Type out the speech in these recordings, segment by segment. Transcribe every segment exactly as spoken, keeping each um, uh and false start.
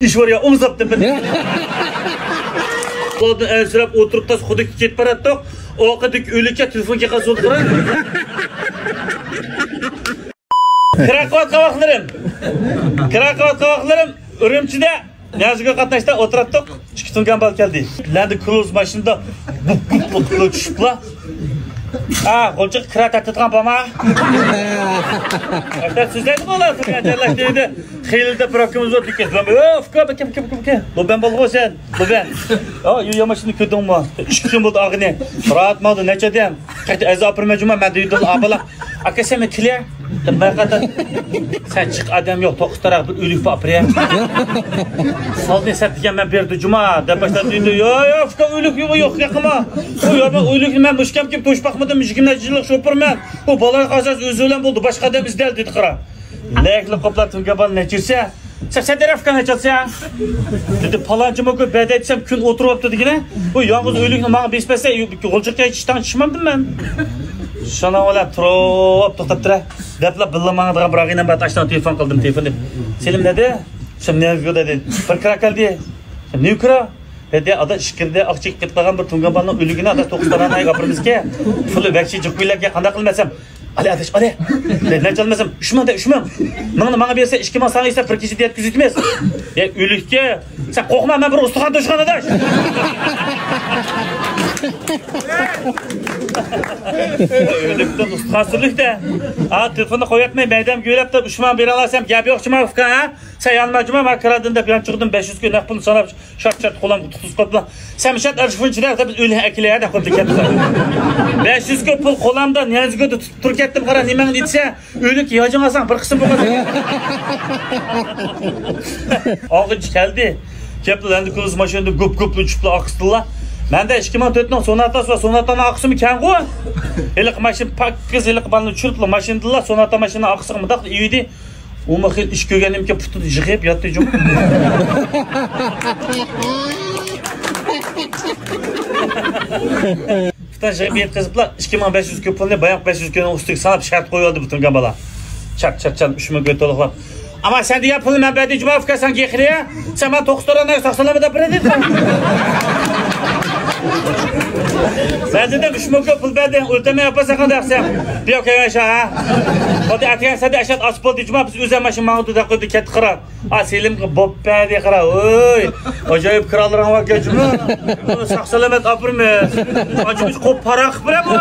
ئىش بار يا، ئوڭزاپتىن بىر. ئۇلاردىن ئەنسىرەپ ئولتۇرۇپ تاس خۇدۇككە كېتىپ باراتتۇق. ئارقىدىكى ئۆلۈككە تېلېفون كەلگەن سولدىغىرا. كىرا قىلىۋاتقان ۋاقىتلىرىم. كىرا قىلىۋاتقان ۋاقىتلىرىم ئۈرۈمچىدە نىيازگۈل قاتناشتا ئولتۇراتتۇق. ئىككى تۇڭگان بالا كەلدى. لەندى كروز ماشىنىدا بۇپ بۇپ بۇپ بۇپ چۈشۈپلا. ھە، غۇلجىغا كىرا تارتىدىغان بارما؟ ئەتە سۆزلەيدىغۇ ئۇلار، تۇرغان جەللەك دەيدۇ. خېلىدا پراكىمىز بار دېگەن. ئۆ، ئۇكا، بىكىم، كىم، كىم، كىم؟ لوبەن بولغۇ سەن، لوبەن. ئا، يۇ ياماشىنى كۆردۈڭمۇ؟ ئىككى كۈن بولدى ئاغىنى. راھەت ماڭدى، نەچچە ئادەم. قايتا ئەزا ئاپىرىمەن جۇما، مەن دېيدۇ ئابالا. ئاكا، سەن كېلە. دەپ ماڭا قارىدى. سەن چىق، ئادەم يوق، توققۇز تاراق بىر ئۆلۈك بار ئاپىرە. سالدى سەت دېگەن مەن بەردى جۇما، دەپ باشلاپ دېدى. يا، يا، ئۇكا، ئۆلۈك يوق، يوق، ياقما. ئۇ يا، مەن ئۆلۈكنى مەن مۇشكەم كېلىپ توشۇپ باقمىدىم، يىگىرمە نەچچە يىللىق شوپۇرمەن. ئۇ بالىغا قالسا ئۆزى بىلەن بولدى، باشقا ئادەم ئىزدەل دېدى قارا. لەكلىك قوپلاپ تۇڭگان بالا نەچچىسى؟ سەن، سەن تەرەپ ئۇكا نەچچىسى؟ دېدى، پالانچى مۇكۇ بەدەي دېسەم، كۈن ئولتۇرۇۋاپتۇ دېگىنە. ئۇ يالغۇز ئۆلۈكنى ماڭا بېسىپ بەرسە، غۇلجىغا كەچ ئىشتان چىشمامدىم مەن. شۇنىڭ بىلەن تۇرۇپ توختاپ تۇرە. دەپلا بىللە ماڭىدىغان بىر ئاغىنەم بار، ئاشۇنىڭغا تېلېفون قىلدىم، تېلېفون دېدى. سېلىم نەدە؟ سەن نەگە دېدى. بىر كىرا كەلدى. نېمە كىرا؟ دېدى، ئادا ئىچكىرىدە ئاق چېكىپ كېتىدىغان بىر تۇڭگان بالىنىڭ ئۆلۈكىنى ئادا توققۇز تارانايغا ئاپىرىمىزكى. پۇلى ۋەھشىي جىق كويلاركەن، قانداق قىلىمەن دېسەم، ئالى ئاداش، ئالى. دېدى، نەچچە ئالىمەن دېسەم، ئۈچ مىڭ دە، ئۈچ مىڭ. مىڭنى ماڭا بەرسە، ئىككى مىڭ ساڭا يېسە، بىر كېچىدە يەتكۈزۈۋېتىمىز. يا ئۆلۈككە، سەن قورقما، مەن بىر ئۇستىخان توشقان ئاداش. ئۆلۈكتىن ئۇستىخان سۈرلۈكتە. ھا، تېلېفوننى قويۇۋەتمەي، مەيدەم گۆلەپتە، ئۈچ مىڭ بېرەلەسەم، گەپ يوق، چىما ئۇكا، ھە؟ سەن يانما جۇما، ما كىرادىن دەپ يانچۇقىدىن بەش يۈز كوي نەق پۇلنى ساناپ، شارت شارت قولۇمغا تۇتقۇزۇپ قويدۇلا. سەن مىشات ئەرشىفىنچى دەپ، بىز ئۆلۈك ئەكېلەيلى دەپ قويۇپتۇ كەتتى. بەش يۈز كوي پۇل قولامدا، نىيازگۈلدە تۇتۇپ تۇرۇپ كەتتىم، قارا، نېمەڭ دېسە، ئۆلۈك ياجىڭ ئالساڭ بىر قىسىم بولغان. ئالغۇچى كەلدى. كەپلا لەندكروزېر ماشىنىدا گۈپ گۈپلا چۈشۈپلا ئاقىسىدىلا. مەندە ئىككى مىڭ تۆتنىڭ سوناتاسى بار، سوناتانىڭ ئاقىسىمۇ كەڭغۇ. ھېلىقى ماشىنا پاكىز، ھېلىقى بالىنى چۈشۈرۈپلا ماشىنىدىلا سوناتا ماشىنىنىڭ ئاقىسىغا مۇنداق ئىۋىدى. ئۇمۇ خېلى ئىش كۆرگەننىمكەن، پۇتىنى يىغىپ ياتتى جۇمۇ. پۇتىنى يىغىپ ياتقۇزۇپلا، ئىككى مىڭ بەش يۈز كوي پۇلنى باياقى بەش يۈز كوينىڭ ئۈستىگە ساناپ، شەرت قويۇۋالدى بۇ تۇڭگان بالا. چات، چات، چات، ئۈچ مىڭ كوي تولۇقلاپ. ئەمما سەن دېگەن پۇلنى مەن بەردىم جۇما ئۇكا، سەن گېخىرى. سەن ماڭا توققۇز توراننى ساقسانلارمۇ دەپ بېرەي دېدىڭ. مەن دېدىم، ئۈچ مىڭ كوي پۇل بەردىڭ، ئۆلتۈرمەي ئاپارسەن قانداق دېسەم. بىياق كەلگەن شۇ، ھە؟ خۇددى ئەتىگەن سەدە ئەشەت ئاسىپ بولدى جۇما، بىز ئۆزەر ماشىنا ماڭىدۇ دەپ قويدى، كەتتى قارا. ئا، سېلىمغا بوپ بەردى قارا، ۋوي. ئاجايىپ كىرالىرىڭ بار ئىكەن جۇمۇ. ساق سالامەت ئاپىرىمىز. ئاجىمىز قوپ پاراق قىلىپ بېرەمۇ.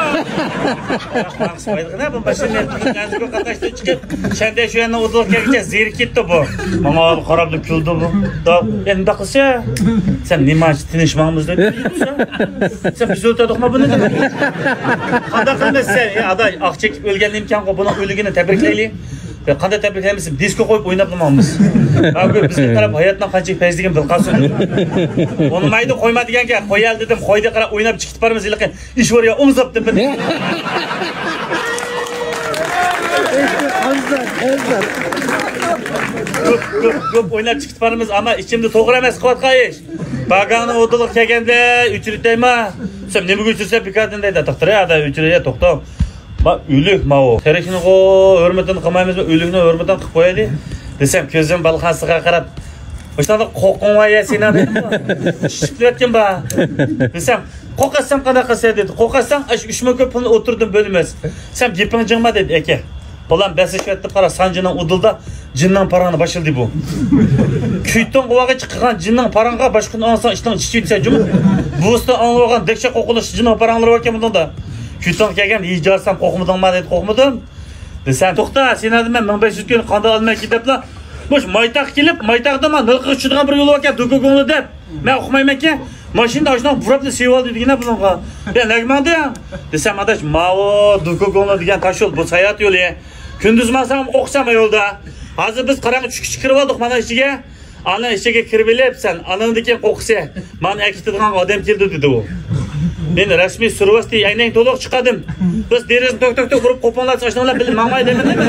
قاراقسىمايدىغىنە بۇ ماشىنا نەزىكگە قاتناشتىن چىقىپ، شەندە شۇ يەرنىڭ ئۇدۇلغا كەلگۈچە زېرىكىپ كەتتى بۇ. ماڭا قاراپلا كۈلدى بۇ. دا، ئەندى قىلسا، سەن نېمانچە تىنچ ماڭىمىز دەپ سەن بىز ئۆلتۈردۇقما بۇنى دېدى. قانداق قىلىمىز سەن؟ ئى ئاداي، ئاق چېكىپ ئۆلگەن نېمىكەنغۇ، بۇنىڭ ئۆلۈكىنى تەبرىكلەيلى. قانداق تەبرىكلەيمىز؟ دىسكو قويۇپ ئويناپلا ماڭىمىز. بىزگە قاراپ ھاياتنىڭ قانچىلىك پەيزىلىكىنى بىل قالسۇن. ئۇنىمايدۇ، قويما دېگەنكەن، قويەل دېدىم، قويدى قاراپ ئويناپ چىقىپ بارىمىز ھېلىقى. ئىش بار يا، ئوڭزاپتىن بىر. كۆپ، كۆپ، كۆپ ئويناپ چىقىپ بارىمىز، ئەمما ئىچىمدە توغرا ئەمەس قىلىۋاتقان ئىش. باگاڭنىڭ ئوتتۇرىغا كەلگەندە ئۆچۈرۈۋېتەيما؟ دېسەم، نېمىگە ئۆچۈرسەن بىكاردىن دەيدۇ. توختىرە، ئادا ئۆچۈرە، توختاڭ. ما ئۆلۈك ماۋۇ. تىرىكنىغۇ ھۆرمىتىنى قىلمايمىزمۇ، ئۆلۈكنىڭ ھۆرمىتىنى قىلىپ قويايلى. دېسەم، كۆزۈم بالخانىسىغا قاراپ، مۇشۇنداق قورقۇڭ بار يا سېنىڭ دەيدۇ. شىشىپ ياتقىن بار. دېسەم، قورقاتسام قانداق قىلسا دېدى. قورقاتساڭ، ئاشۇ ئۈچ مىڭ كوي پۇلنى ئوتتۇرىدىن بۆلىمىز. دېسەم، گېپىڭ جىڭما دېدى، ئەكە. بالام بەسلىشىۋەتتى، قارا، سانجىنىڭ ئۇدۇلدا جىننىڭ پاراڭنى باشلىدى بۇ. كۈيتۇڭ قوۋاغا چىققان جىننىڭ پاراڭغا باشقىنى ئاڭلىساڭ ئىشتىڭ چىچى دېسە جۇمۇ. بۇستا ئاڭلىۋالغان دەكشە قوقۇلۇش جىننىڭ پاراڭلىرى باركەن بۇنىڭدا. كۈيتۇڭ كەلگەن، ھىجارسام قورقمىدىڭما دېدى، قورقمىدىم. دېسەم، توختا، سېنى ھازىر مەن مىڭ بەش يۈز كوينى قانداق ئالىمەنكىن دەپلا، مۇشۇ مايتاغقا كېلىپ، مايتاغدا مانا نىلقىغا چۈشىدىغان بىر يول باركەن، دوكوگوڭلى دەپ. مەن ئۇقمايمەنكەن. ماشىنىدا ئاشۇنداق بۇراپلا سېلىۋالدى دېگىنە بۇنىڭغا. يا نەگە ماڭدىڭ؟ دېسەم، ئاداش، ماۋۇ دوكوگوڭلى دېگەن تاش يول، بۇ ساياھەت يولى. كۈندۈز ماڭسام قورقىسەن ما يولدا. ھازىر بىز قاراڭغۇ چۈشكىچە كىرىۋالدۇق مانا ئىچىگە. ئانا ئىچىگە كىرىۋېلىپ، سەن ئانىڭدىن كېيىن قورقىسەن. مانا ئەكېتىدىغان ئادەم كېلىدۇ، دېدى ئۇ. مېنى رەسمىي سۈرۈۋەستى، ئەينەك تولۇق چىقاردىم. بىز دېرىزىنى تۆك تۆك تۆك ئۇرۇپ قوپۇڭلار، ئاشۇنىڭ بىلەن بىللە ماڭماي دەيمەن دېمە.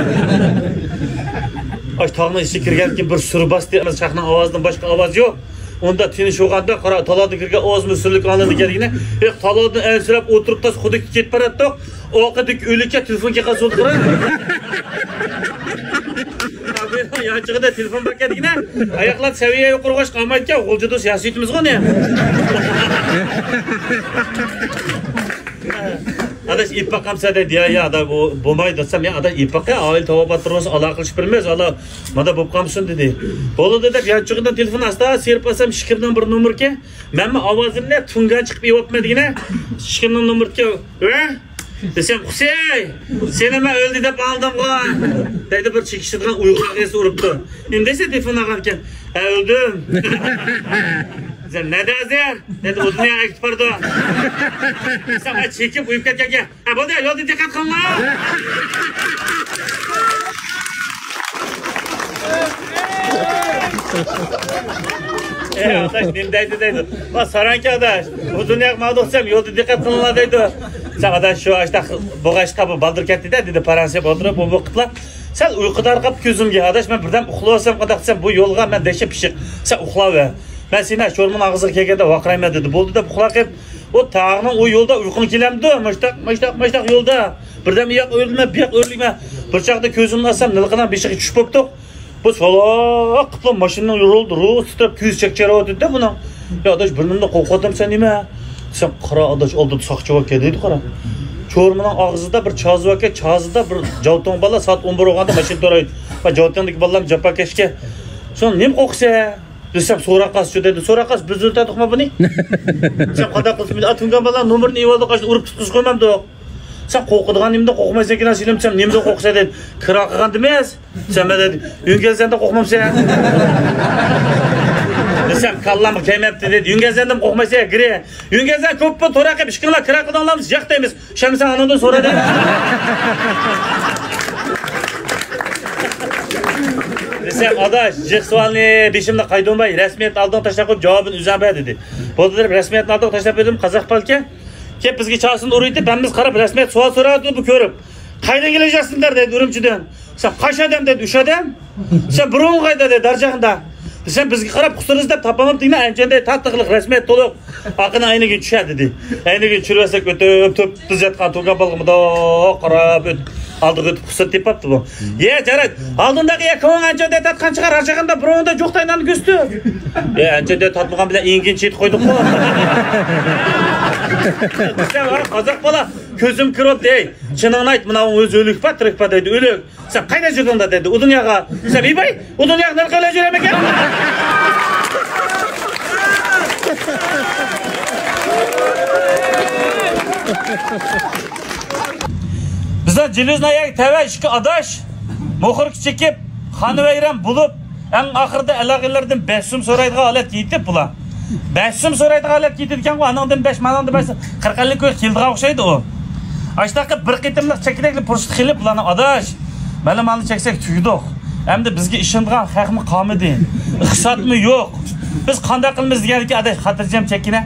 ئاش تاغنىڭ ئىچىگە كىرگەندىن كېيىن بىر سۈر باستى، شاخنىڭ ئاۋازىدىن باشقا ئاۋاز يوق. ئۇندا تىنچ بولغاندا، قارا، تالادىن كىرگەن ئاۋازمۇ سۈرلۈك ئاڭلىنىدىكەن دېگىنە. ياق، تالادىن ئەنسىرەپ ئولتۇرۇپ تاس خۇدۇككە كېتىپ باراتتۇق. ئارقىدىكى ئۆلۈككە تېلېفون كەلگەن سولدى قارا. يانچۇقىدا تېلېفون باركەن دېگىنە. ئاياقلار سەۋىيە يۇقىرىغاچ قالمايدىكەن، غۇلجىدا سىياسىي يۈتىمىزغۇ نېمە؟ ئاداش ئېلىپ باقامسەن دەيدۇ. يا، يا، ئادا، بۇ بولمايدۇ دېسەم، يا، ئاداش ئېلىپ باقە، ئائىلە تاۋابىئات تۇرمىسا ئالاقىلىشىپ بېرىمىز، ئالا، مادا بولۇپ قالمىسۇن دېدى. بولىدۇ دەپ يانچۇقىدىن تېلېفون ئاستا سىيرىپ ئالسام، ئىككى مىڭ بىر نومۇركەن. مەنمۇ ئاۋازىمنى تۇڭگان چىقىپ ئېۋاپمەن دېگىنە. ئىككى مىڭ نومۇركەن. ھە؟ دېسەم، «قۇسەي، سېنى مەن ئۆلدى دەپ ئاڭلىدىمغۇ؟» دەيدۇ بىر چېكىشىدىغان ئۇيغۇر ئاغىسى ئۇرۇپتۇ. نېمە دەيسەن، تېلېفون ئالغانكەن؟ «ھە، ئۆلدۈم.» دېسەم، «نەدە ھازىر؟» دەيدۇ، «ئۇ دۇنياغا كېتىپ بارىدۇ.» دېسەم، «ھە، چېكىپ ئۆيگە كەتكەنكەن.» «ھە، بولدى، يولدا دىققەت قىلىڭلار.» ئەي، ئاداش، نېمە دەيدۇ، دەيدۇ. «ۋا، ساراڭكە ئاداش، بۇ دۇنياغا ماڭدۇق دېسەم، يولدا دىققەت قىلىڭلار» دەيدۇ. دېسەم، «ئاداش، شۇ ئاشتاق بولغاچقا بۇ بالدۇر كەتتى-دە» دېدى، پارانسىيە ئولتۇرۇپ، بۇ، بۇ قىپلا. سەل ئۇيقۇ تارقاپتۇ كۆزۈمگە، ئاداش، مەن بىردەم ئۇخلىۋالسام قانداق دېسەم، بۇ يولغا مەن دەھشەت پىششىق. سەن ئۇخلاۋەر. مەن سېنى شورمىنىڭ ئاغزىغا كەلگەندە ۋارقىرايمەن دېدى. بولدى دەپ ئۇخلاپ قېلىپ، ئۇ تاغنىڭ ئۇ يولدا ئۇيقۇڭ كېلەمدۇ؟ مۇشتاق، مۇشتاق، مۇشتاق يولدا. بىردەم ئۇياق ئۆرۈلمە، بۇياق ئۆرۈلمە. بىر چاغدا كۆزۈمنى ئاچسام، نىلقىنىڭ بېشىغا چۈش بوپتۇق. بۇ سالاق قىپلا ماشىنىنىڭ يولىدا رول تۇتۇپ، كۆزى چەكچەيرەۋاتىدۇ-دە بۇنىڭ. «يا ئاداش، بىر نېمىدىن قورقۇۋاتامسەن نېمە؟» دېسەم، «قارا ئاداش، ئالدىدا ساقچى باركەن» دەيدۇ، قارا. چورمىنىڭ ئاغزىدا بىر چازا باركەن، چازىدا بىر جاۋتىڭ بالا سائەت ئون بىر بولغاندا ماشىنا تورايدۇ. ۋە جاۋتىڭدىكى بالىلار جاپاكەشكەن. «سەن نېمە قورقىسەن؟» دېسەم، «سوراپ قالسىچۇ» دەيدۇ. «سوراپ قالسا بىز ئۆلتۈردۇقما بۇنى؟» دېسەم، «قانداق قىلسا بىز ئاتۇنگان بالىلار نومۇرىنى ئېلىۋالدۇق، ئاشۇنى ئۇرۇپ تۇتقۇزۇپ قويمامدۇق؟» «سەن قورقىدىغان نېمىدىن قورقمايسەنكىن سىلىم؟» دېسەم، «نېمىدىن قورقىسەن؟» دېدى. «كىرا قىلغاندىمىز.» دېسەم، مەن دېدى، «يۈنگەنزەندىن قورقمامسەن؟» دېسەم، «كاللامغا كەلمەپتۇ» دېدى. «يۈنگەنزەندىن قورقمايسەن، گىرى. يۈنگەنزەن كۆپپۇ، توراقى ئىككىڭلار كىرا قىلدىڭلارمۇ؟ ياق دەيمىز. ئىشەنمىسەڭ ئانىڭدىن سورا» دېدى. دېسەم، «ئاداش، جىق سوئالنى بېشىمدا قايدۇرماي، رەسمىيەتنى ئالدىڭغا تاشلاپ قويۇپ، جاۋابىنى ئۆزۈڭ بەر» دېدى. بولدى دەپ رەسمىيەتنى ئالدىغا تاشلاپ بەردىم، قازاق بالىكەن. كېلىپ بىزگە چاسىنى ئۇرۇۋېتىپ، ھەممىمىز قاراپ، رەسمىيەت سوئال سوراۋاتىدۇ بۇ كۆرۈپ. «قايدىن كېلىۋاتىسىلەر؟» دەيدۇ، ئۈرۈمچىدىن. دېسەم، «قانچە ئادەم؟» دەيدۇ، «ئۈچ ئادەم.» دېسەم، «بۇرۇنغى قايدا؟» دەيدۇ، «دارجاغىندا.» دېسەم، «بىزگە قاراپ قۇسۇرىسىز» دەپ تاپالماپتۇ دېگىنە، ئەنچۈەندە تاتلىقلىق رەسمىيەت تولۇق. «ئاقىنىڭ ئەينىكىنى چۈشۈر» دېدى. ئەينىكىنى چۈشۈرۈۋەتسەك، ئۆتۈپ، تۈپ تۈز ياتقان تۇڭگان بالىغا مۇنداق قاراپ ئۆتۈپ، ئالدىغا ئۆتۈپ قۇسۇر تېپىپتۇ بۇ. «يە جارايد، ئالدىڭداقى يە كۆڭۈڭ ئەنچۈەندە تاتقان چىقار، ھاجاغاندا بۇرۇندا جوق تاينانى كۆستۈ.» «يە، ئەنچۈەندە تاتمىغان بىلەن ئېڭىكىنى چېتىپ قويدۇققۇ.» دېسەم، «ھە، قازاق بالا، كۆزۈم كىرىۋاپتۇ، ھەي، چىنىڭنى ئېيت، مانا ئۆزى ئۆلۈك پا، تىرىك پا» دەيدۇ، «ئۆلۈك.» دېسەم، «قايدا يۈردۈڭ دە؟» دەيدۇ، «ئۇ دۇنياغا.» دېسەم، «ئى باي، ئۇ دۇنياغا نېمە قىلىپ يۈرەمەن؟» بىزنىڭ جىلىزنايەگە تەۋە ئىككى ئاداش موخوركا چېكىپ، خانىۋەيران بولۇپ، ئەڭ ئاخىرىدا ئالاقىلەردىن بەش سوم سورايدىغان ھالەتكە يېتىپ بۇلار. بەش سوم سورايدىغان ھالەتكە يېتىدىكەنغۇ، ئانىڭدىن بەش، مانىڭدىن بەش، قىرىق ئەللىك كوي كېلىدىغان ئوخشايدۇ ئۇ. ئاشتاققا بىر قېتىملىق چەككىنەكلىك پۇرسىتى قېلىپ بۇلارنىڭ، ئاداش، مانا مانا چەكسەك تۈگىدۇق. ئەمدى بىزگە ئىشىنىدىغان خەقمۇ قالمىدى. ئىقتىسادمۇ يوق. بىز قانداق قىلىمىز دېگەندىكىن، ئاداش، خاتىرجەم چەككىنە.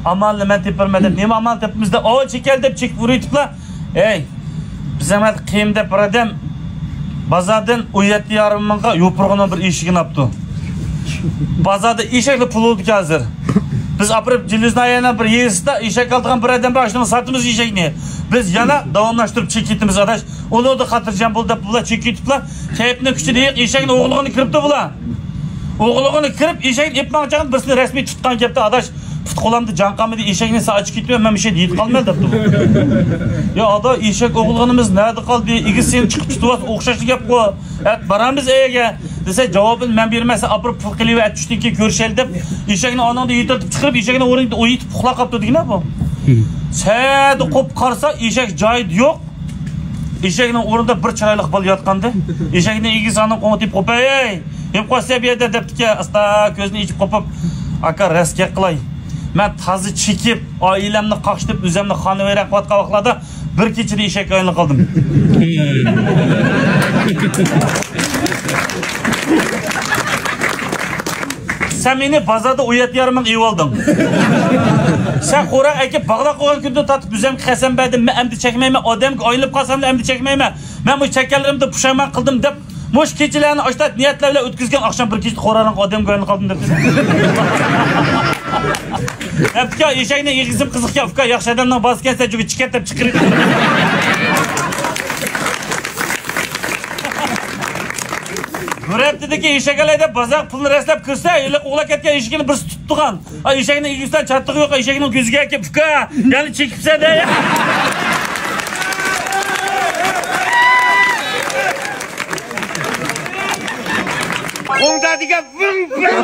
ئامالنى مەن تېپىرمەن دەپ، نېمە ئامال تېپىمىز دەپ، ئاۋۇ چېكەل دەپ چېكىپ ئۇرۇۋېتىپلا، ئەي، بىزنىڭ قىيىن دەپ بىر ئادەم بازاردىن ئون يەتتە يېرىم مىڭغا يوپۇرغىنىڭ بىر ئېشىكىنى ئاپتۇ. بازاردا ئېشەكلا پۇل بولىدىكەن ھازىر. بىز ئاپىرىپ جىلىزنايەنىڭ بىر يېزىسىدا ئېشەك ئالىدىغان بىر ئادەم بار، شۇنىڭغا ساتىمىز ئېشەكنى. بىز يەنە داۋاملاشتۇرۇپ چېكىتىمىز، ئاداش. ئۇلاردا خاتىرجەم بول دەپ بۇلار چېكىتىپلا، كەيپنىڭ كۈچىدە ئېشەكنى ئوغرىلىغىلى كىرىپتۇ بۇلار. ئوغرىلىغىلى كىرىپ ئېشەكنى ئېلىپ ماڭغان چاغدا بىرسىنى رەسمىي تۇتقان كەپتۇ، ئاداش. پۇت قولۇمدا جان قالمىدى، ئېشەكنى سائەت ئىككى يېتىپ، مەن مۇشۇ يەردە يېتىپ قالىمەن دەپتۇ. يا ئادا، ئېشەك ئوغرىلىغىنىمىز نەدە قالدى؟ ئىگىسى سېنى چىقىپ تۇتۇۋاتسا ئوخشاشلا گەپقۇ. ئەت بارامىز ئەيگە دېسە، جاۋابىنى مەن بېرىمەن، سەن ئاپىرىپ پۇل قىلىۋەر، ئەتە چۈشتىن كېيىن كۆرۈشەيلى دەپ، ئېشەكنى ئانىڭدا يېتىرتىپ چىقىرىپ، ئېشەكنى ئورنىدا ئۇ يېتىپ ئۇخلاپ قاپتۇ دېگىنە بۇ. سەدە قوپ قارىسا، ئېشەك جايىدا يوق. ئېشەكنىڭ ئورنىدا بىر چىرايلىق بالا ياتقانىدى. ئېشەكنىڭ ئىگىسى ئانىڭ قوڭىتىپ قوپاي، ئېي، نېمە قىلىۋاتىسەن بۇ يەردە دەپتىكەن، ئاستا كۆزىنى ئېچىپ قوپۇپ، ئاكا، راست گەپ قىلاي. مەن تازا چېكىپ، ئائىلەمنى قاقشىتىپ، ئۆزۈمنى خانىۋەيران قىلىۋاتقان ۋاقىتلاردا بىر كېچىدە ئېشەككە ئايلىنىپ قالدىم. سەن مېنى بازاردا ئون يەتتە يېرىم مىڭ ئېلىۋالدىڭ. سەن خوراك ئەكىپ باغلاپ قويغان كۈندىن تارتىپ ئۆزۈمگە قەسەم بەردىم، مەن ئەمدى چەكمەيمەن، ئادەمگە ئايلىنىپ قالساملا ئەمدى چەكمەيمەن. مەن مۇشۇ چەككەنلىرىمدىن پۇشايمان قىلدىم دەپ، مۇشۇ كېچىلەرنى ئاشۇنداق نىيەتلەر بىلەن ئۆتكۈزگەن، ئاخشام بىر كېچىدە خورانىڭ ئادەمگە ئايلىنىپ قالدىم دەپ. ئەپتىكا ئېشەكنىڭ ئېغىزىم قىزىقكەن، ئۇكا، ياخشى ئادەمنىڭ بالىسىكەن، سەن جۈگە چىكەت دەپ چىقىرىپ. بىر ھەپتىدىكى ئېشەك ئالاي دەپ بازار پۇلنى رەسلەپ كىرسە، ھېلىقى ئوغلاق كەتكەن ئېشىكىنى بىرسى تۇتۇپ تۇرغان. ئا، ئېشەكنىڭ ئىگىسىدىن چاتىقى يوق، ئېشەكنىڭ كۆزىگە كېلىپ، ئۇكا، يەنە چېكىپسەن دەي. قوڭدا دېگەن ۋىڭ ۋىڭ.